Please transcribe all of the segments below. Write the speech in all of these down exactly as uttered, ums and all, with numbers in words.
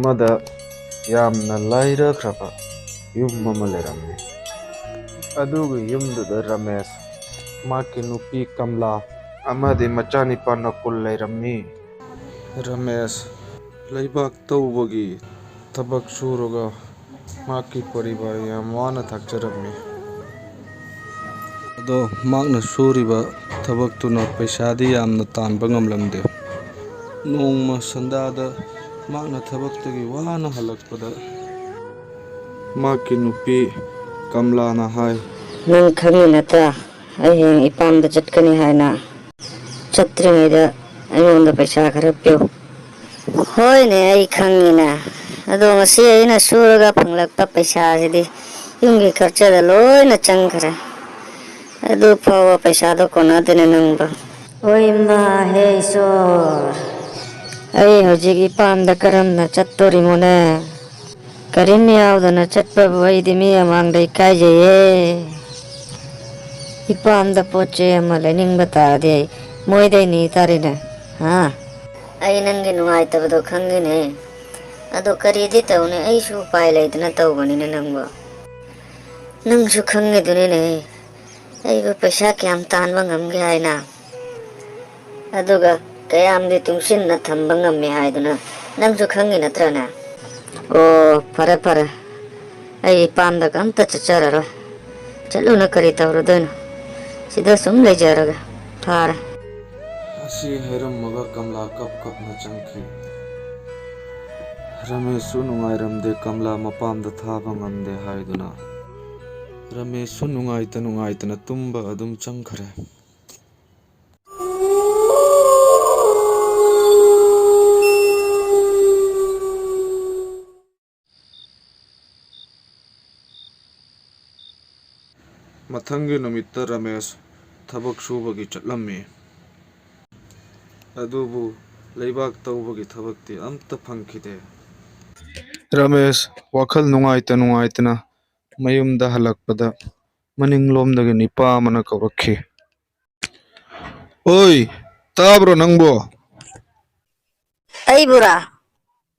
ꯑꯃꯗ ꯌꯥꯝꯅ ꯂꯥꯏꯔꯈ꯭ꯔꯕ ꯌꯨꯝ ꯑꯃ ꯂꯩꯔꯝꯃꯤ꯫ ꯑꯗꯨꯒꯤ ꯌꯨꯝꯗꯨꯗ ꯔꯃꯦꯁ, ꯃꯍꯥꯛꯀꯤ ꯅꯨꯄꯤ ꯀꯝꯂꯥ ꯑꯃꯗꯤ ꯃꯆꯥꯅꯤꯄꯥ ꯅꯀꯨꯜ ꯂꯩꯔꯝꯃꯤ꯫ ꯔꯃꯦꯁ ꯂꯩꯕꯥꯛ ꯇꯧꯕꯒꯤ ꯊꯕꯛ ꯁꯨꯔꯒ ꯃꯍꯥꯛꯀꯤ ꯄꯔꯤꯕꯥꯔ ꯌꯥꯝ ꯋꯥꯅ ꯊꯥꯛꯆꯔꯝꯃꯤ꯫ ꯑꯗꯣ ꯃꯍꯥꯛꯅ ꯁꯨꯔꯤꯕ ꯊꯕꯛꯇꯨꯅ ꯄꯩꯁꯥꯗꯤ ꯌꯥꯝꯅ ꯇꯥꯟꯕ ꯉꯝꯂꯝꯗꯦ꯫ ꯅꯣꯡꯃ ꯁꯟꯗꯥꯗ ꯃꯍꯥꯛꯅ ꯊꯕꯛꯇꯒꯤ ꯋꯥꯅ ꯍꯜꯂꯛꯄꯗ ꯃꯍꯥꯛꯀꯤ ꯅꯨꯄꯤ ꯀꯝꯂꯥꯅ ꯍꯥꯏ, "ꯅꯪ ꯈꯪꯉꯤ ꯅꯠꯇ꯭ꯔꯥ, ꯑꯩ ꯍꯌꯦꯡ ꯏꯄꯥꯝꯗ ꯆꯠꯀꯅꯤ ꯍꯥꯏꯅ? ꯆꯠꯇ꯭ꯔꯤꯉꯩꯗ ꯑꯩꯉꯣꯟꯗ ꯄꯩꯁꯥ ꯈꯔ ꯄꯤꯌꯨ"꯫ "ꯍꯣꯏꯅꯦ, ꯑꯩ ꯈꯪꯉꯤꯅꯦ꯫ ꯑꯗꯣ ꯉꯁꯤ ꯑꯩꯅ ꯁꯨꯔꯒ ꯐꯪꯂꯛꯄ ꯄꯩꯁꯥꯁꯤꯗꯤ ꯌꯨꯝꯒꯤ ꯈꯔꯆꯗ ꯂꯣꯏꯅ ꯆꯪꯈ꯭ꯔꯦ꯫ ꯑꯗꯨ ꯐꯥꯎꯕ ꯄꯩꯁꯥꯗꯣ ꯀꯣꯟꯅꯗꯦꯅꯦ ꯅꯪꯕꯣ꯫ ꯑꯣꯏ ꯃꯥ ꯍꯦ ꯏꯁꯣꯔ, ꯑꯩ ꯍꯧꯖꯤꯛ ꯏꯄꯥꯝꯗ ꯀꯔꯝꯅ ꯆꯠꯇꯣꯔꯤꯃꯣꯅꯦ? ꯀꯔꯤꯝ ꯌꯥꯎꯗꯅ ꯆꯠꯄꯕꯨ ꯑꯩꯗꯤ ꯃꯤ ꯃꯃꯥꯡꯗ ꯏꯀꯥꯏꯖꯩꯌꯦ꯫ ꯏꯄꯥꯝꯗ ꯄꯣꯠ ꯆꯩ ꯑꯃ ꯂꯩꯅꯤꯡꯕ ꯇꯥꯔꯗꯤ ꯑꯩ ꯃꯣꯏꯗꯩ ꯅꯤ ꯇꯥꯔꯦꯅꯦ, ꯍꯥ?" "ꯑꯩ ꯅꯪꯒꯤ ꯅꯨꯡꯉꯥꯏꯇꯕꯗꯣ ꯈꯪꯉꯤꯅꯦ꯫ ꯑꯗꯣ ꯀꯔꯤꯗꯤ ꯇꯧꯅꯤ, ꯑꯩꯁꯨ ꯎꯄꯥꯏ ꯂꯩꯇꯅ ꯇꯧꯕꯅꯤꯅꯦ ꯅꯪꯕꯣ꯫ ꯅꯪꯁꯨ ꯈꯪꯉꯤꯗꯨꯅꯤꯅꯦ, ꯑꯩꯕꯨ ꯄꯩꯁꯥ ꯀꯌꯥꯝ ꯇꯥꯟꯕ ꯉꯝꯒꯦ ꯍꯥꯏꯅ꯫ ꯑꯗꯨꯒ ꯀꯌꯥꯝꯗꯤ ꯇꯨꯡꯁꯤꯟꯅ ꯊꯝꯕ ꯉꯝꯃꯦ ꯍꯥꯏꯗꯨꯅ ꯅꯪꯁꯨ ꯈꯪꯉꯤ ꯅꯠꯇ꯭ꯔꯅꯦ?" "ꯑꯣ, ꯐꯔꯦ ꯐꯔꯦ, ꯑꯩ ꯏꯄꯥꯝꯗꯒ ꯑꯝꯇ ꯆꯠꯆꯔꯔꯣꯏ꯫ ꯆꯠꯂꯨꯅ ꯀꯔꯤ ꯇꯧꯔꯨꯗꯣꯏꯅꯣ? ꯁꯤꯗ ꯁꯨꯝ ꯂꯩꯖꯔꯒꯦ꯫ ꯐꯔꯦ"꯫ ꯑꯁꯤ ꯍꯥꯏꯔꯝꯃꯒ ꯀꯝꯂꯥ ꯀꯞ ꯀꯞꯅ ꯆꯪꯈꯤ꯫ ꯔꯃꯦꯁꯁꯨ ꯅꯨꯡꯉꯥꯏꯔꯝꯗꯦ, ꯀꯝꯂꯥ ꯃꯄꯥꯝꯗ ꯊꯥꯕ ꯉꯝꯗꯦ ꯍꯥꯏꯗꯨꯅ꯫ ꯔꯃꯦꯁꯁꯨ ꯅꯨꯡꯉꯥꯏꯇ ꯅꯨꯡꯉꯥꯏꯇꯅ ꯇꯨꯝꯕ ꯑꯗꯨꯝ ꯆꯪꯈꯔꯦ꯫ ꯃꯊꯪꯒꯤ ꯅꯨꯃꯤꯠꯇ ꯔꯃꯦꯁ ꯊꯕꯛ ꯁꯨꯕꯒꯤ ꯆꯠꯂꯝꯃꯤ꯫ ꯑꯗꯨꯕꯨ ꯂꯩꯕꯥꯛ ꯇꯧꯕꯒꯤ ꯊꯕꯛꯇꯤ ꯑꯝꯇ ꯐꯪꯈꯤꯗꯦ꯫ ꯔꯃꯦꯁ ꯋꯥꯈꯜ ꯅꯨꯡꯉꯥꯏꯇ ꯅꯨꯡꯉꯥꯏꯇꯅ ꯃꯌꯨꯝꯗ ꯍꯜꯂꯛꯄꯗ ꯃꯅꯤꯡꯂꯣꯝꯗꯒꯤ ꯅꯤꯄꯥ ꯑꯃꯅ ꯀꯧꯔꯛꯈꯤ꯫ "ꯑꯣꯏ, ꯇꯥꯕ꯭ꯔꯣ ꯅꯪꯕꯣ?" "ꯑꯩꯕꯨꯔꯥ?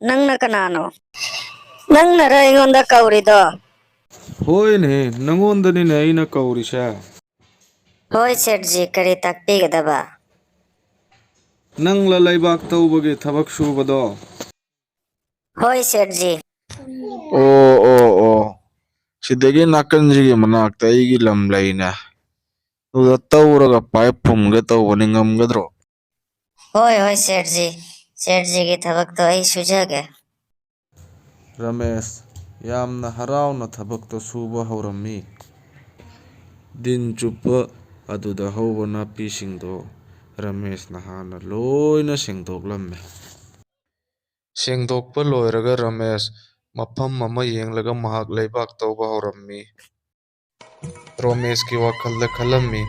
ꯅꯪꯅ ꯀꯅꯥꯅꯣ? ꯅꯪꯅꯔ ꯑꯩꯉꯣꯟꯗ ꯀꯧꯔꯤꯗꯣ? ꯍꯣꯏꯅꯦ, ꯅꯪꯉꯣꯟꯗꯅꯤꯅꯦ ꯑꯩꯅ ꯀꯧꯔꯤꯁꯦ꯫ ꯍꯣꯏ ꯁꯦꯠꯖꯤ, ꯀꯔꯤ ꯇꯥꯛꯄꯤꯒꯗꯕ? ꯅꯪꯂ ꯂꯩꯕꯥꯛ ꯇꯧꯕꯒꯤ ꯊꯕꯛ ꯁꯨꯕꯗꯣ? ꯍꯣꯏ ꯁꯦꯠꯖꯤ꯫ ꯑꯣ ꯑꯣ ꯑꯣ, ꯁꯤꯗꯒꯤ ꯅꯥꯀꯟꯁꯤꯒꯤ ꯃꯅꯥꯛꯇ ꯑꯩꯒꯤ ꯂꯝ ꯂꯩꯅꯦ, ꯑꯗꯨꯗ ꯇꯧꯔꯒ ꯄꯥꯏꯞ ꯐꯨꯝꯒꯦ ꯇꯧꯕꯅꯤ, ꯉꯝꯒꯗ꯭ꯔꯣ? ꯍꯣꯏ ꯍꯣꯏ ꯁꯦꯠꯖꯤ, ꯁꯦꯠꯖꯤꯒꯤ ꯊꯕꯛꯇꯣ ꯑꯩ ꯁꯨꯖꯒꯦ꯫ ꯔꯃꯦꯁ ꯌꯥꯝꯅ ꯍꯔꯥꯎꯅ ꯊꯕꯛꯇꯣ ꯁꯨꯕ ꯍꯧꯔꯝꯃꯤ꯫ ꯗꯤꯟ ꯆꯨꯞꯄ ꯑꯗꯨꯗ ꯍꯧꯕ ꯅꯥꯄꯤꯁꯤꯡꯗꯣ ꯔꯃꯦꯁꯅ ꯍꯥꯟꯅ ꯂꯣꯏꯅ ꯁꯦꯡꯗꯣꯛꯂꯝꯃꯦ꯫ ꯁꯦꯡꯗꯣꯛꯄ ꯂꯣꯏꯔꯒ ꯔꯃꯦꯁ ꯃꯐꯝ ꯑꯃ ꯌꯦꯡꯂꯒ ꯃꯍꯥꯛ ꯂꯩꯕꯥꯛ ꯇꯧꯕ ꯍꯧꯔꯝꯃꯤ꯫ ꯔꯣꯃꯦꯁꯀꯤ ꯋꯥꯈꯜꯗ ꯈꯜꯂꯝꯃꯤ,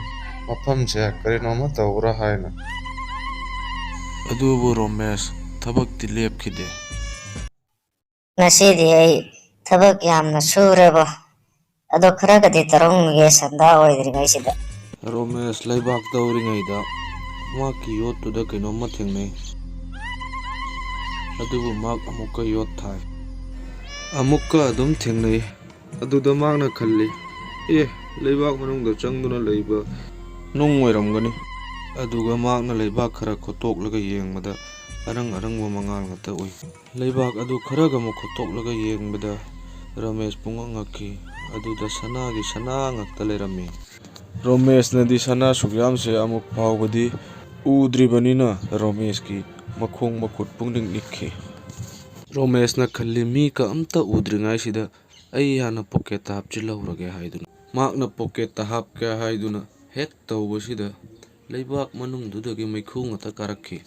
ꯃꯐꯝꯁꯦ ꯀꯔꯤꯅꯣꯃ ꯇꯧꯕ꯭ꯔꯥ ꯍꯥꯏꯅ꯫ ꯑꯗꯨꯕꯨ ꯔꯣꯃꯦꯁ ꯊꯕꯛꯇꯤ ꯂꯦꯞꯈꯤꯗꯦ꯫ ꯉꯁꯤꯗꯤ ꯑꯩ ꯊꯕꯛ ꯌꯥꯝꯅ ꯁꯨꯔꯦꯕꯣ꯫ ꯑꯗꯣ ꯈꯔꯒꯗꯤ ꯇꯧꯔꯝꯒꯦ ꯁꯟꯗꯥ ꯑꯣꯏꯗ꯭ꯔꯤꯉꯩꯁꯤꯗ꯫ ꯔꯣꯃꯦꯁ ꯂꯩꯕꯥꯛ ꯇꯧꯔꯤꯉꯩꯗ ꯃꯍꯥꯛꯀꯤ ꯌꯣꯠꯇꯨꯗ ꯀꯩꯅꯣꯝꯃ ꯊꯦꯡꯅꯩ꯫ ꯑꯗꯨꯕꯨ ꯃꯍꯥꯛ ꯑꯃꯨꯛꯀ ꯌꯣꯠ ꯊꯥꯏ꯫ ꯑꯃꯨꯛꯀ ꯑꯗꯨꯝ ꯊꯦꯡꯅꯩ꯫ ꯑꯗꯨꯗ ꯃꯍꯥꯛꯅ ꯈꯜꯂꯤ, "ꯑꯦ, ꯂꯩꯕꯥꯛ ꯃꯅꯨꯡꯗ ꯆꯪꯗꯨꯅ ꯂꯩꯕ ꯅꯨꯡ ꯑꯣꯏꯔꯝꯒꯅꯤ"꯫ ꯑꯗꯨꯒ ꯃꯍꯥꯛꯅ ꯂꯩꯕꯥꯛ ꯈꯔ ꯈꯣꯠꯇꯣꯛꯂꯒ ꯌꯦꯡꯕꯗ ꯑꯔꯪ ꯑꯔꯪꯕ ꯃꯉꯥꯜ ꯉꯥꯛꯇ ꯎꯏ꯫ ꯂꯩꯕꯥꯛ ꯑꯗꯨ ꯈꯔꯒ ꯑꯃꯨꯛ ꯈꯣꯠꯇꯣꯛꯂꯒ ꯌꯦꯡꯕꯗ ꯔꯣꯃꯦꯁ ꯄꯨꯡꯉꯛ ꯉꯛꯈꯤ꯫ ꯑꯗꯨꯗ ꯁꯅꯥꯒꯤ ꯁꯅꯥ ꯉꯥꯛꯇ ꯂꯩꯔꯝꯃꯤ꯫ ꯔꯣꯃꯦꯁꯅꯗꯤ ꯁꯅꯥ ꯁꯨꯛꯌꯥꯝꯁꯦ ꯑꯃꯨꯛ ꯐꯥꯎꯕꯗꯤ ꯎꯗ꯭ꯔꯤꯕꯅꯤꯅ ꯔꯣꯃꯦꯁꯀꯤ ꯃꯈꯣꯡ ꯃꯈꯨꯠ ꯄꯨꯡꯅꯤꯛ ꯅꯤꯛꯈꯤ꯫ ꯔꯣꯃꯦꯁꯅ ꯈꯜꯂꯤ, "ꯃꯤ ꯀꯝꯇ ꯎꯗ꯭ꯔꯤꯉꯩꯁꯤꯗ ꯑꯩ ꯍꯥꯟꯅ ꯄꯣꯀꯦꯠꯇ ꯍꯥꯞꯆꯤꯜꯍꯧꯔꯒꯦ" ꯍꯥꯏꯗꯨꯅ꯫ ꯃꯍꯥꯛꯅ ꯄꯣꯀꯦꯠꯇ ꯍꯥꯞꯀꯦ ꯍꯥꯏꯗꯨꯅ ꯍꯦꯛ ꯇꯧꯕꯁꯤꯗ ꯂꯩꯕꯥꯛ ꯃꯅꯨꯡꯗꯨꯗꯒꯤ ꯃꯩꯈꯨ ꯉꯥꯛꯇ ꯀꯥꯔꯛꯈꯤ꯫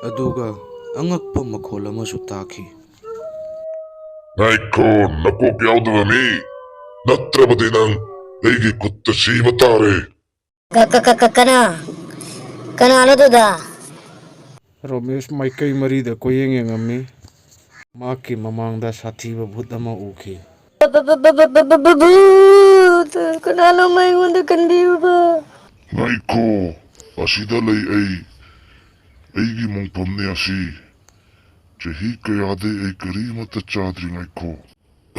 ꯑꯗꯨꯒ ꯑꯉꯛꯄ ꯃꯈꯣꯜ ꯑꯃꯁꯨ ꯇꯥꯈꯤ꯫ "ꯉꯥꯏꯈꯣ, ꯅꯀꯣꯛ ꯌꯥꯎꯗꯕ ꯃꯤ! ꯅꯠꯇ꯭ꯔꯕꯗꯤ ꯅꯪ ꯑꯩꯒꯤ ꯈꯨꯠꯇ ꯁꯤꯕ ꯇꯥꯔꯦ!" ꯀ-, ꯀ-, ꯀ-, ꯀ-, ꯀꯅꯥ? ꯀꯅꯥꯅꯣ ꯑꯗꯨꯗ? ꯔꯣꯃꯦꯁ ꯃꯥꯏꯀꯩ ꯃꯔꯤꯗ ꯀꯣꯏꯌꯦꯡ ꯌꯦꯡꯉꯝꯃꯤ꯫ ꯃꯍꯥꯛꯀꯤ ꯃꯃꯥꯡꯗ ꯁꯥꯊꯤꯕ ꯚꯨꯠ ꯑꯃ ꯎꯈꯤ꯫ ꯕ-, ꯕ-, ꯕ-, ꯚꯨꯠ! ꯀꯅꯥꯅꯣꯝꯃ ꯑꯩꯉꯣꯟꯗ ꯀꯟꯕꯤꯌꯨꯕ! "ꯉꯥꯏꯈꯣ, ꯑꯁꯤꯗ ꯂꯩ ꯑꯩ꯫ ꯑꯩꯒꯤ ꯃꯣꯡꯐꯝꯅꯤ ꯑꯁꯤ꯫ ꯆꯍꯤ ꯀꯌꯥꯗꯩ ꯑꯩ ꯀꯔꯤꯃꯠꯇ ꯆꯥꯗ꯭ꯔꯤ, ꯉꯥꯏꯈꯣ꯫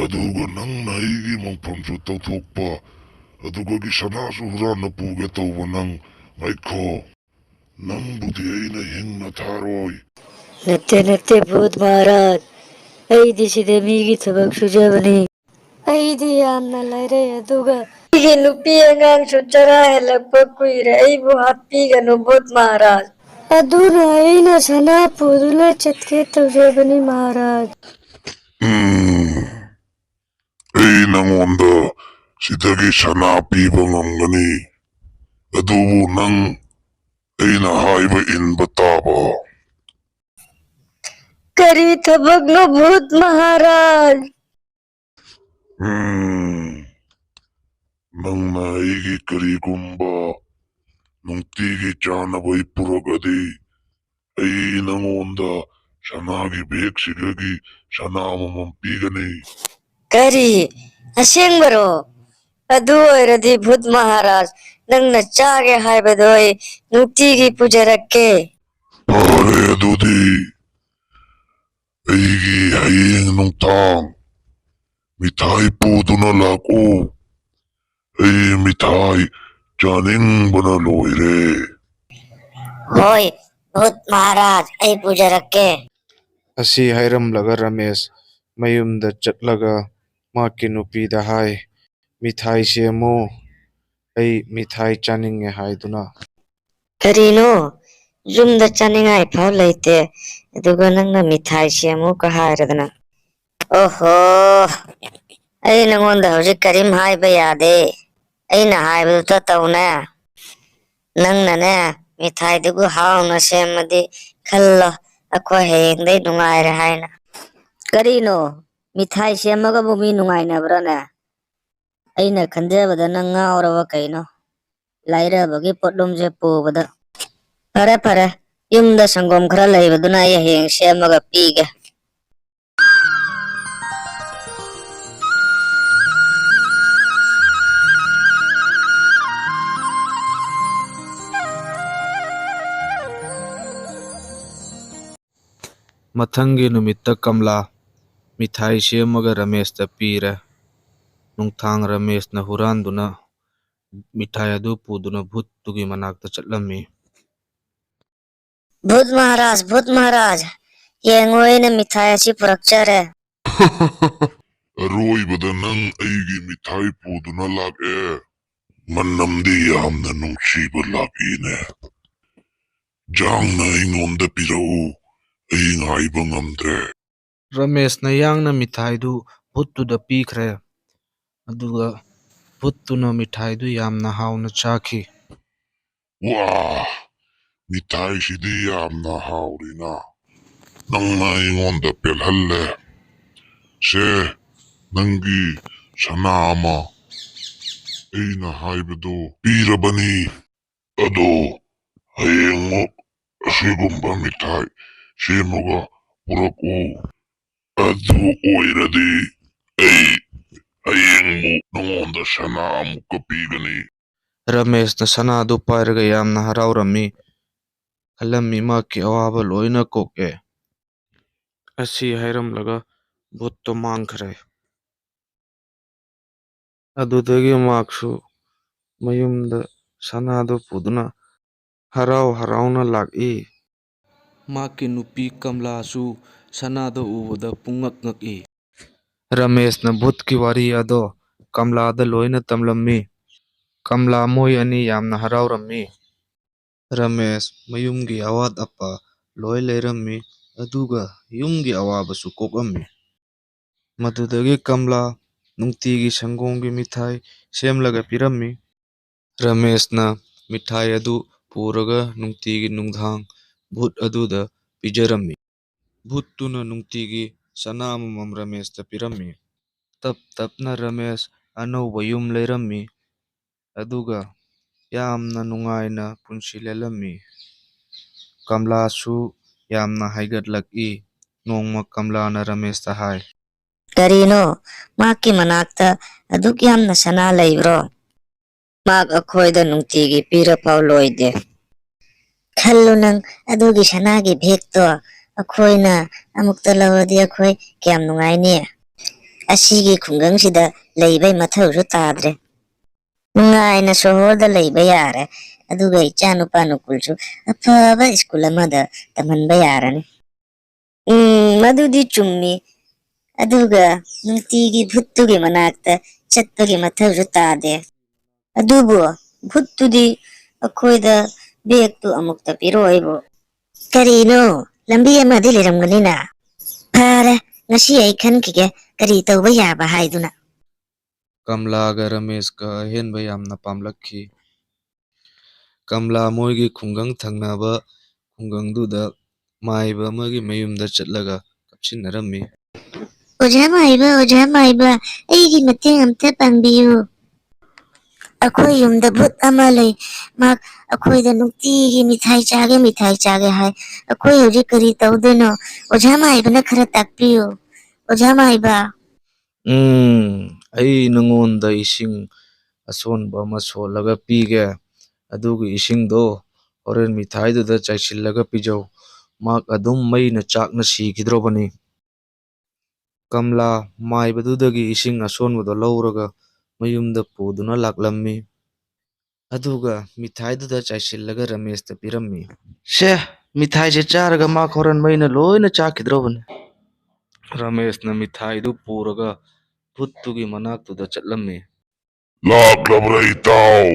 ꯑꯗꯨꯒ ꯅꯪꯅ ꯑꯩꯒꯤ ꯃꯪꯐꯝꯁꯨ ꯇꯧꯊꯣꯛꯄ, ꯑꯗꯨꯒꯒꯤ ꯁꯅꯥꯁꯨ ꯍꯨꯔꯥꯟꯅ ꯄꯨꯒꯦ ꯇꯧꯕ ꯅꯪ, ꯉꯥꯏꯈꯣ꯫ ꯅꯪꯕꯨꯗꯤ ꯑꯩꯅ ꯍꯤꯡꯅ ꯊꯥꯔꯣꯏ꯫ ꯅꯠꯇꯦ, ꯅꯠꯇꯦ, ꯚꯨꯠ ꯃꯍꯥꯔꯥꯖ꯫ ꯑꯩꯗꯤ ꯁꯤꯗ ꯃꯤꯒꯤ ꯊꯕꯛ ꯁꯨꯖꯕꯅꯤ꯫ ꯑꯩꯗꯤ ꯌꯥꯝꯅ ꯂꯥꯏꯔꯩ, ꯑꯗꯨꯒ ꯑꯩꯒꯤ ꯅꯨꯄꯤ ꯑꯉꯥꯡꯁꯨ ꯆꯔꯥ ꯍꯦꯜꯂꯛꯄ ꯀꯨꯏꯔꯦ꯫ ꯑꯩꯕꯨ ꯍꯥꯠꯄꯤꯒꯅꯨ, ꯚꯨꯠ ꯃꯍꯥꯔꯥꯖ꯫ ꯑꯗꯨꯅ ꯑꯩꯅ ꯁꯅꯥ ꯄꯨꯗꯨꯅ ꯆꯠꯀꯦ ꯇꯧꯖꯕꯅꯤ, ꯃꯍꯥꯔꯥꯖ꯫ ꯎꯝ, ꯑꯩ ꯅꯉꯣꯟꯗ ꯁꯤꯗꯒꯤ ꯁꯅꯥ ꯄꯤꯕ ꯉꯝꯒꯅꯤ, ꯑꯗꯨꯕꯨ ꯅꯪ ꯑꯩꯅ ꯍꯥꯏꯕ ꯏꯟꯕ ꯇꯥꯕ꯫ ꯀꯔꯤ ꯊꯕꯛꯅꯣ, ꯚꯨꯠ ꯃꯍꯥꯔꯥꯖ? ꯎꯝ, ꯅꯪꯅ ꯑꯩꯒꯤ ꯀꯔꯤꯒꯨꯝꯕ ꯅꯨꯡꯇꯤꯒꯤ ꯆꯥꯅꯕ ꯄꯨꯔꯛꯑꯗꯤ, ꯑꯩ ꯅꯉꯣꯟꯗ ꯁꯅꯥꯒꯤ ꯕꯦꯒꯁꯤꯗꯒꯤ ꯁꯅꯥ ꯑꯃꯃꯝ ꯄꯤꯒꯅꯤ꯫ ꯀꯔꯤ? ꯑꯁꯦꯡꯕꯔꯣ? ꯑꯗꯨ ꯑꯣꯏꯔꯗꯤ ꯚꯨꯠ ꯃꯍꯥꯔꯥꯖ, ꯅꯪꯅ ꯆꯥꯒꯦ ꯍꯥꯏꯕꯗꯣ ꯑꯩ ꯅꯨꯡꯇꯤꯒꯤ ꯄꯨꯖꯔꯛꯀꯦ꯫ ꯐꯔꯦ, ꯑꯗꯨꯗꯤ ꯑꯩꯒꯤ ꯍꯌꯦꯡ ꯅꯨꯡꯗꯥꯡ ꯃꯤꯊꯥꯏ ꯄꯨꯗꯨꯅ ꯂꯥꯛꯎ꯫ ꯑꯩ ꯃꯤꯊꯥꯏ ꯆꯥꯅꯤꯡꯕꯅ ꯂꯣꯏꯔꯦ꯫ ꯍꯣꯏ, ꯚꯨꯠ ꯃꯍꯥꯔꯥꯖ, ꯑꯩ ꯄꯨꯖꯔꯛꯀꯦ꯫ ꯑꯁꯤ ꯍꯥꯏꯔꯝꯂꯒ ꯔꯃꯦꯁ ꯃꯌꯨꯝꯗ ꯆꯠꯂꯒ ꯃꯍꯥꯛꯀꯤ ꯅꯨꯄꯤꯗ ꯍꯥꯏ, "ꯃꯤꯊꯥꯏ ꯁꯦꯝꯃꯨ, ꯑꯩ ꯃꯤꯊꯥꯏ ꯆꯥꯅꯤꯡꯉꯦ" ꯍꯥꯏꯗꯨꯅ꯫ ꯀꯔꯤꯅꯣ? ꯌꯨꯝꯗ ꯆꯥꯅꯤꯡꯉꯥꯏ ꯐꯥꯎ ꯂꯩꯇꯦ, ꯑꯗꯨꯒ ꯅꯪꯅ ꯃꯤꯊꯥꯏ ꯁꯦꯝꯃꯨꯒ ꯍꯥꯏꯔꯗꯅ꯫ ꯑꯣꯍꯣ, ꯑꯩ ꯅꯉꯣꯟꯗ ꯍꯧꯖꯤꯛ ꯀꯔꯤꯝ ꯍꯥꯏꯕ ꯌꯥꯗꯦ꯫ ꯑꯩꯅ ꯍꯥꯏꯕꯗꯨꯇ ꯇꯧꯅꯦ꯫ ꯅꯪꯅꯅꯦ, ꯃꯤꯊꯥꯏꯗꯨꯕꯨ ꯍꯥꯎꯅ ꯁꯦꯝꯃꯗꯤ ꯈꯜꯂꯣ, ꯑꯩꯈꯣꯏ ꯍꯌꯦꯡꯗꯩ ꯅꯨꯡꯉꯥꯏꯔꯦ ꯍꯥꯏꯅ꯫ ꯀꯔꯤꯅꯣ? ꯃꯤꯊꯥꯏ ꯁꯦꯝꯃꯒꯕꯨ ꯃꯤ ꯅꯨꯡꯉꯥꯏꯅꯕ꯭ꯔꯥꯅꯦ? ꯑꯩꯅ ꯈꯟꯖꯕꯗ ꯅꯪ ꯉꯥꯎꯔꯕ ꯀꯩꯅꯣ? ꯂꯥꯏꯔꯕꯒꯤ ꯄꯣꯠꯂꯨꯝꯁꯦ ꯄꯨꯕꯗ꯫ ꯐꯔꯦ, ꯐꯔꯦ, ꯌꯨꯝꯗ ꯁꯪꯒꯣꯝ ꯈꯔ ꯂꯩꯕꯗꯨꯅ ꯑꯩ ꯍꯌꯦꯡ ꯁꯦꯝꯃꯒ ꯄꯤꯒꯦ꯫ ꯃꯊꯪꯒꯤ ꯅꯨꯃꯤꯠꯇ ꯀꯝꯂꯥ ꯃꯤꯊꯥꯏ ꯁꯦꯝꯃꯒ ꯔꯃꯦꯁꯇ ꯄꯤꯔꯦ꯫ ꯅꯨꯡꯊꯥꯡ ꯔꯃꯦꯁꯅ ꯍꯨꯔꯥꯟꯗꯨꯅ ꯃꯤꯊꯥꯏ ꯑꯗꯨ ꯄꯨꯗꯨꯅ ꯚꯨꯠꯇꯨꯒꯤ ꯃꯅꯥꯛꯇ ꯆꯠꯂꯝꯃꯤ꯫ "ꯚꯨꯠ ꯃꯍꯥꯔꯥꯖ, ꯚꯨꯠ ꯃꯍꯥꯔꯥꯖ, ꯌꯦꯡꯉꯣ, ꯑꯩꯅ ꯃꯤꯊꯥꯏ ꯑꯁꯤ ꯄꯨꯔꯛꯆꯔꯦ꯫" "ꯑꯔꯣꯏꯕꯗ ꯅꯪ ꯑꯩꯒꯤ ꯃꯤꯊꯥꯏ ꯄꯨꯗꯨꯅ ꯂꯥꯛꯑꯦ꯫ ꯃꯅꯝꯗꯤ ꯌꯥꯝꯅ ꯅꯨꯡꯁꯤꯕ ꯂꯥꯛꯏꯅꯦ꯫ ꯌꯥꯡꯅ ꯑꯩꯉꯣꯟꯗ ꯄꯤꯔꯛꯎ, ꯑꯩ ꯉꯥꯏꯕ ꯉꯝꯗ꯭ꯔꯦ꯫" ꯔꯃꯦꯁꯅ ꯌꯥꯡꯅ ꯃꯤꯊꯥꯏꯗꯨ ꯚꯨꯠꯇꯨꯗ ꯄꯤꯈ꯭ꯔꯦ꯫ ꯑꯗꯨꯒ ꯚꯨꯠꯇꯨꯅ ꯃꯤꯊꯥꯏꯗꯨ ꯌꯥꯝꯅ ꯍꯥꯎꯅ ꯆꯥꯈꯤ꯫ "ꯋꯥ, ꯃꯤꯊꯥꯏꯁꯤꯗꯤ ꯌꯥꯝꯅ ꯍꯥꯎꯔꯤꯅ꯫ ꯅꯪꯅ ꯑꯩꯉꯣꯟꯗ ꯄꯦꯜꯍꯜꯂꯦ꯫ ꯁꯦ, ꯅꯪꯒꯤ ꯁꯅꯥ ꯑꯃ꯫ ꯑꯩꯅ ꯍꯥꯏꯕꯗꯨ ꯄꯤꯔꯕꯅꯤ꯫ ꯑꯗꯣ ꯍꯌꯦꯡꯃꯨꯛ ꯑꯁꯤꯒꯨꯝꯕ ꯃꯤꯊꯥꯏ ꯁꯦꯝꯃꯒ ꯄꯨꯔꯛꯎ꯫ ꯑꯗꯨ ꯑꯣꯏꯔꯗꯤ ꯑꯩ ꯍꯌꯦꯡꯃꯨꯛ ꯅꯉꯣꯟꯗ ꯁꯅꯥ ꯑꯃꯨꯛꯀ ꯄꯤꯒꯅꯤ꯫" ꯔꯃꯦꯁꯅ ꯁꯅꯥꯗꯨ ꯄꯥꯏꯔꯒ ꯌꯥꯝꯅ ꯍꯔꯥꯎꯔꯝꯃꯤ꯫ ꯈꯜꯂꯝꯃꯤ ꯃꯍꯥꯛꯀꯤ ꯑꯋꯥꯕ ꯂꯣꯏꯅ ꯀꯣꯛꯑꯦ꯫ ꯑꯁꯤ ꯍꯥꯏꯔꯝꯂꯒ ꯚꯨꯠꯇꯣ ꯃꯥꯡꯈ꯭ꯔꯦ꯫ ꯑꯗꯨꯗꯒꯤ ꯃꯍꯥꯛꯁꯨ ꯃꯌꯨꯝꯗ ꯁꯅꯥꯗꯨ ꯄꯨꯗꯨꯅ ꯍꯔꯥꯎ ꯍꯔꯥꯎꯅ ꯂꯥꯛꯏ꯫ ꯃꯍꯥꯛꯀꯤ ꯅꯨꯄꯤ ꯀꯝꯂꯥꯁꯨ ꯁꯅꯥꯗꯨ ꯎꯕꯗ ꯄꯨꯡꯉꯛ ꯉꯛꯏ꯫ ꯔꯃꯦꯁꯅ ꯚꯨꯠꯀꯤ ꯋꯥꯔꯤ ꯑꯗꯣ ꯀꯝꯂꯥꯗ ꯂꯣꯏꯅ ꯇꯝꯂꯝꯃꯤ꯫ ꯀꯝꯂꯥ ꯃꯣꯏ ꯑꯅꯤ ꯌꯥꯝꯅ ꯍꯔꯥꯎꯔꯝꯃꯤ꯫ ꯔꯃꯦꯁ ꯃꯌꯨꯝꯒꯤ ꯑꯋꯥꯠ ꯑꯄꯥ ꯂꯣꯏ ꯂꯩꯔꯝꯃꯤ, ꯑꯗꯨꯒ ꯌꯨꯝꯒꯤ ꯑꯋꯥꯕꯁꯨ ꯀꯣꯛꯂꯝꯃꯤ꯫ ꯃꯗꯨꯗꯒꯤ ꯀꯝꯂꯥ ꯅꯨꯡꯇꯤꯒꯤ ꯁꯪꯒꯣꯝꯒꯤ ꯃꯤꯊꯥꯏ ꯁꯦꯝꯂꯒ ꯄꯤꯔꯝꯃꯤ꯫ ꯔꯃꯦꯁꯅ ꯃꯤꯊꯥꯏ ꯑꯗꯨ ꯄꯨꯔꯒ ꯅꯨꯡꯇꯤꯒꯤ ꯅꯨꯡꯗꯥꯡ ꯚꯨꯠ ꯑꯗꯨꯗ ꯄꯤꯖꯔꯝꯃꯤ꯫ ꯚꯨꯠꯇꯨꯅ ꯅꯨꯡꯇꯤꯒꯤ ꯁꯅꯥ ꯑꯃꯃꯝ ꯔꯃꯦꯁꯇ ꯄꯤꯔꯝꯃꯤ꯫ ꯇꯞ ꯇꯞꯅ ꯔꯃꯦꯁ ꯑꯅꯧꯕ ꯌꯨꯝ ꯂꯩꯔꯝꯃꯤ, ꯑꯗꯨꯒ ꯌꯥꯝꯅ ꯅꯨꯡꯉꯥꯏꯅ ꯄꯨꯟꯁꯤ ꯂꯦꯜꯂꯝꯃꯤ꯫ ꯀꯝꯂꯥꯁꯨ ꯌꯥꯝꯅ ꯍꯥꯏꯒꯠꯂꯛꯏ꯫ ꯅꯣꯡꯃ ꯀꯝꯂꯥꯅ ꯔꯃꯦꯁꯇ ꯍꯥꯏ, "ꯀꯔꯤꯅꯣ, ꯃꯍꯥꯛꯀꯤ ꯃꯅꯥꯛꯇ ꯑꯗꯨꯛ ꯌꯥꯝꯅ ꯁꯅꯥ ꯂꯩꯕ꯭ꯔꯣ? ꯃꯍꯥꯛ ꯑꯩꯈꯣꯏꯗ ꯅꯨꯡꯇꯤꯒꯤ ꯄꯤꯔꯐꯥꯎ ꯂꯣꯏꯗꯦ꯫ ꯈꯜꯂꯨ ꯅꯪ, ꯑꯗꯨꯒꯤ ꯁꯅꯥꯒꯤ ꯕꯦꯒꯇꯣ ꯑꯩꯈꯣꯏꯅ ꯑꯃꯨꯛꯇ ꯂꯧꯔꯗꯤ ꯑꯩꯈꯣꯏ ꯀꯌꯥꯝ ꯅꯨꯡꯉꯥꯏꯅꯤ꯫ ꯑꯁꯤꯒꯤ ꯈꯨꯡꯒꯪꯁꯤꯗ ꯂꯩꯕꯩ ꯃꯊꯧꯁꯨ ꯇꯥꯗ꯭ꯔꯦ꯫ ꯅꯨꯡꯉꯥꯏꯅ ꯁꯣꯍꯣꯔꯗ ꯂꯩꯕ ꯌꯥꯔꯦ꯫ ꯑꯗꯨꯒ ꯏꯆꯥ ꯅꯨꯄꯥ ꯅꯨꯀꯨꯜꯁꯨ ꯑꯐꯕ ꯁ꯭ꯀꯨꯜ ꯑꯃꯗ ꯇꯝꯍꯟꯕ ꯌꯥꯔꯅꯤ꯫ ꯎꯝ, ꯃꯗꯨꯗꯤ ꯆꯨꯝꯃꯤ꯫ ꯑꯗꯨꯒ ꯅꯨꯡꯇꯤꯒꯤ ꯚꯨꯠꯇꯨꯒꯤ ꯃꯅꯥꯛꯇ ꯆꯠꯄꯒꯤ ꯃꯊꯧꯁꯨ ꯇꯥꯗꯦ꯫ ꯑꯗꯨꯕꯨ ꯚꯨꯠꯇꯨꯗꯤ ꯑꯩꯈꯣꯏꯗ ꯕꯦꯒꯇꯨ ꯑꯃꯨꯛꯇ ꯄꯤꯔꯛꯑꯣꯏꯕꯨ꯫ ꯀꯔꯤꯅꯣ? ꯂꯝꯕꯤ ꯑꯃꯗꯤ ꯂꯩꯔꯝꯒꯅꯤꯅ꯫ ꯐꯔꯦ, ꯉꯁꯤ ꯑꯩ ꯈꯟꯈꯤꯒꯦ, ꯀꯔꯤ ꯇꯧꯕ ꯌꯥꯕ ꯍꯥꯏꯗꯨꯅ꯫ ꯀꯝꯂꯥꯒ ꯔꯃꯦꯁꯀ ꯑꯍꯦꯟꯕ ꯌꯥꯝꯅ ꯄꯥꯝꯂꯛꯈꯤ꯫ ꯀꯝꯂꯥ ꯃꯣꯏꯒꯤ ꯈꯨꯡꯒꯪ ꯊꯪꯅꯕ ꯈꯨꯡꯒꯪꯗꯨꯗ ꯃꯥꯏꯕ ꯑꯃꯒꯤ ꯃꯌꯨꯝꯗ ꯆꯠꯂꯒ ꯀꯞꯁꯤꯟꯅꯔꯝꯃꯤ꯫ "ꯑꯣꯖꯥ ꯃꯥꯏꯕ, ꯑꯣꯖꯥ ꯃꯥꯏꯕ, ꯑꯩꯒꯤ ꯃꯇꯦꯡ ꯑꯝꯇ ꯄꯥꯡꯕꯤꯌꯨ꯫ ꯑꯩꯈꯣꯏ ꯌꯨꯝꯗ ꯚꯨꯠ ꯑꯃ ꯂꯩ꯫ ꯃꯍꯥꯛ ꯑꯩꯈꯣꯏꯗ ꯅꯨꯡꯇꯤꯒꯤ ꯃꯤꯊꯥꯏ ꯆꯥꯒꯦ, ꯃꯤꯊꯥꯏ ꯆꯥꯒꯦ ꯍꯥꯏ꯫ ꯑꯩꯈꯣꯏ ꯍꯧꯖꯤꯛ ꯀꯔꯤ ꯇꯧꯗꯣꯏꯅꯣ? ꯑꯣꯖꯥ ꯃꯥꯏꯕꯅ ꯈꯔ ꯇꯥꯛꯄꯤꯌꯨ꯫ ꯑꯣꯖꯥ ꯃꯥꯏꯕ꯫" "ꯎꯝ, ꯑꯩ ꯅꯉꯣꯟꯗ ꯏꯁꯤꯡ ꯑꯁꯣꯟꯕ ꯑꯃ ꯁꯣꯜꯂꯒ ꯄꯤꯒꯦ꯫ ꯑꯗꯨꯒꯤ ꯏꯁꯤꯡꯗꯣ ꯍꯣꯔꯦꯟ ꯃꯤꯊꯥꯏꯗꯨꯗ ꯆꯥꯏꯁꯤꯜꯂꯒ ꯄꯤꯖꯧ꯫ ꯃꯍꯥꯛ ꯑꯗꯨꯝ ꯃꯩꯅ ꯆꯥꯛꯅ ꯁꯤꯈꯤꯗ꯭ꯔꯣꯕꯅꯤ꯫" ꯀꯝꯂꯥ ꯃꯥꯏꯕꯗꯨꯗꯒꯤ ꯏꯁꯤꯡ ꯑꯁꯣꯟꯕꯗꯣ ꯂꯧꯔꯒ ꯃꯌꯨꯝꯗ ꯄꯨꯗꯨꯅ ꯂꯥꯛꯂꯝꯃꯤ꯫ ꯑꯗꯨꯒ ꯃꯤꯊꯥꯏꯗꯨꯗ ꯆꯥꯏꯁꯤꯜꯂꯒ ꯔꯃꯦꯁꯇ ꯄꯤꯔꯝꯃꯤ꯫ "ꯁꯦ, ꯃꯤꯊꯥꯏꯁꯦ ꯆꯥꯔꯒ ꯃꯥ ꯍꯣꯔꯦꯟ ꯃꯩꯅ ꯂꯣꯏꯅ ꯆꯥꯛꯈꯤꯗ꯭ꯔꯣꯕꯅꯤ꯫" ꯔꯃꯦꯁꯅ ꯃꯤꯊꯥꯏꯗꯨ ꯄꯨꯔꯒ ꯚꯨꯠꯇꯨꯒꯤ ꯃꯅꯥꯛꯇꯨꯗ ꯆꯠꯂꯝꯃꯤ꯫ "ꯂꯥꯛꯂꯕ꯭ꯔꯥ ꯏꯇꯥꯎ?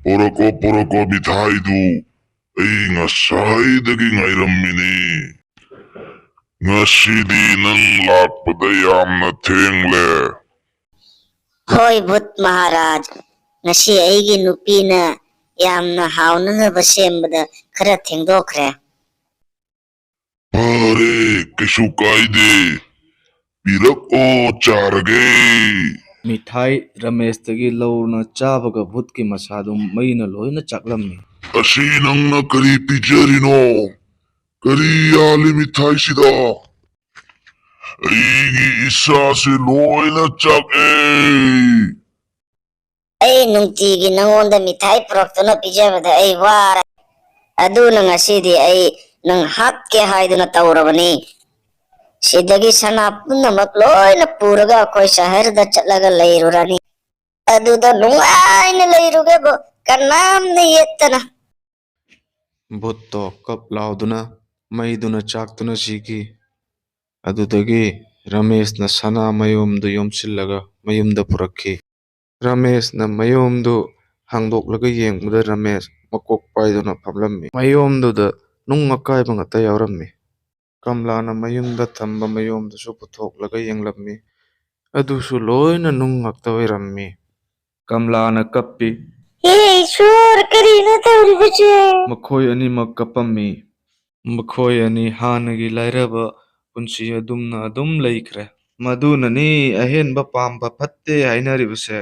ꯄꯨꯔꯛꯀꯣ, ꯄꯨꯔꯛꯀꯣ ꯃꯤꯊꯥꯏꯗꯨ꯫ ꯑꯩ ꯉꯁꯥꯏꯗꯒꯤ ꯉꯥꯏꯔꯝꯃꯤꯅꯤ꯫ ꯉꯁꯤꯗꯤ ꯅꯪ ꯂꯥꯛꯄꯗ ꯌꯥꯝꯅ ꯊꯦꯡꯂꯦ꯫" "ꯍꯣꯏ ꯚꯨꯠ ꯃꯍꯥꯔꯥꯖ, ꯉꯁꯤ ꯑꯩꯒꯤ ꯅꯨꯄꯤꯅ ꯌꯥꯝꯅ ꯍꯥꯎꯅꯅꯕ ꯁꯦꯝꯕꯗ ꯈꯔ ꯊꯦꯡꯗꯣꯛꯈ꯭ꯔꯦ꯫" "ꯐꯔꯦ, ꯀꯩꯁꯨ ꯀꯥꯏꯗꯦ꯫ ꯄꯤꯔꯛꯑꯣ, ꯆꯥꯔꯒꯦ꯫" ꯃꯤꯊꯥꯏ ꯔꯃꯦꯁꯇꯒꯤ ꯂꯧꯔꯅ ꯆꯥꯕꯒ ꯚꯨꯠꯀꯤ ꯃꯁꯥꯗꯨ ꯃꯩꯅ ꯂꯣꯏꯅ ꯆꯥꯛꯂꯝꯃꯤ꯫ "ꯑꯁꯤ ꯅꯪꯅ ꯀꯔꯤ ꯄꯤꯖꯔꯤꯅꯣ? ꯀꯔꯤ ꯌꯥꯜꯂꯤ ꯃꯤꯊꯥꯏꯁꯤꯗ? ꯑꯩꯒꯤ ꯏꯁꯥꯁꯦ ꯂꯣꯏꯅ ꯆꯥꯛꯑꯦ꯫" "ꯑꯩ ꯅꯨꯡꯇꯤꯒꯤ ꯅꯉꯣꯟꯗ ꯃꯤꯊꯥꯏ ꯄꯨꯔꯛꯇꯨꯅ ꯄꯤꯖꯕꯗ ꯑꯩ ꯋꯥꯔꯦ꯫ ꯑꯗꯨꯅ ꯉꯁꯤꯗꯤ ꯑꯩ ꯅꯪ ꯍꯥꯠꯀꯦ ꯍꯥꯏꯗꯨꯅ ꯇꯧꯔꯕꯅꯤ꯫ ꯁꯤꯗꯒꯤ ꯁꯅꯥ ꯄꯨꯝꯅꯃꯛ ꯂꯣꯏꯅ ꯄꯨꯔꯒ ꯑꯩꯈꯣꯏ ꯁꯍꯔꯗ ꯆꯠꯂꯒ ꯂꯩꯔꯨꯔꯅꯤ꯫ ꯑꯗꯨꯗ ꯅꯨꯡꯉꯥꯏꯅ ꯂꯩꯔꯨꯒꯦꯕꯨ, ꯀꯅꯥꯝꯅ ꯌꯦꯠꯇꯅ꯫ ꯚꯨꯠꯇꯣ ꯀꯞ ꯂꯥꯎꯗꯨꯅ ꯃꯩꯗꯨꯅ ꯆꯥꯛꯇꯨꯅ ꯁꯤꯈꯤ꯫ ꯑꯗꯨꯗꯒꯤ ꯔꯃꯦꯁꯅ ꯁꯅꯥ ꯃꯌꯣꯝꯗꯨ ꯌꯣꯝꯁꯤꯜꯂꯒ ꯃꯌꯨꯝꯗ ꯄꯨꯔꯛꯈꯤ꯫ ꯔꯃꯦꯁꯅ ꯃꯌꯣꯝꯗꯨ ꯍꯥꯡꯗꯣꯛꯂꯒ ꯌꯦꯡꯕꯗ ꯔꯃꯦꯁ ꯃꯀꯣꯛ ꯄꯥꯏꯗꯨꯅ ꯐꯝꯂꯝꯃꯤ꯫ ꯃꯌꯣꯝꯗꯨꯗ ꯅꯨꯡ ꯑꯀꯥꯏꯕ ꯉꯥꯛꯇ ꯌꯥꯎꯔꯝꯃꯤ꯫ ꯀꯝꯂꯥꯅ ꯃꯌꯨꯝꯗ ꯊꯝꯕ ꯃꯌꯣꯝꯗꯨꯁꯨ ꯄꯨꯊꯣꯛꯂꯒ ꯌꯦꯡꯂꯝꯃꯤ꯫ ꯑꯗꯨꯁꯨ ꯂꯣꯏꯅ ꯅꯨꯡ ꯉꯥꯛꯇ ꯑꯣꯏꯔꯝꯃꯤ꯫ ꯀꯝꯂꯥꯅ ꯀꯞꯄꯤ꯫ "ꯍꯦ ꯏꯁꯣꯔ, ꯀꯔꯤꯅꯣ ꯇꯧꯔꯤꯕꯁꯦ?" ꯃꯈꯣꯏ ꯑꯅꯤꯃꯛ ꯀꯞꯄꯝꯃꯤ꯫ ꯃꯈꯣꯏ ꯑꯅꯤ ꯍꯥꯟꯅꯒꯤ ꯂꯥꯏꯔꯕ ꯄꯨꯟꯁꯤ ꯑꯗꯨꯝꯅ ꯑꯗꯨꯝ ꯂꯩꯈ꯭ꯔꯦ꯫ ꯃꯗꯨꯅꯅꯤ ꯑꯍꯦꯟꯕ ꯄꯥꯝꯕ ꯐꯠꯇꯦ ꯍꯥꯏꯅꯔꯤꯕꯁꯦ꯫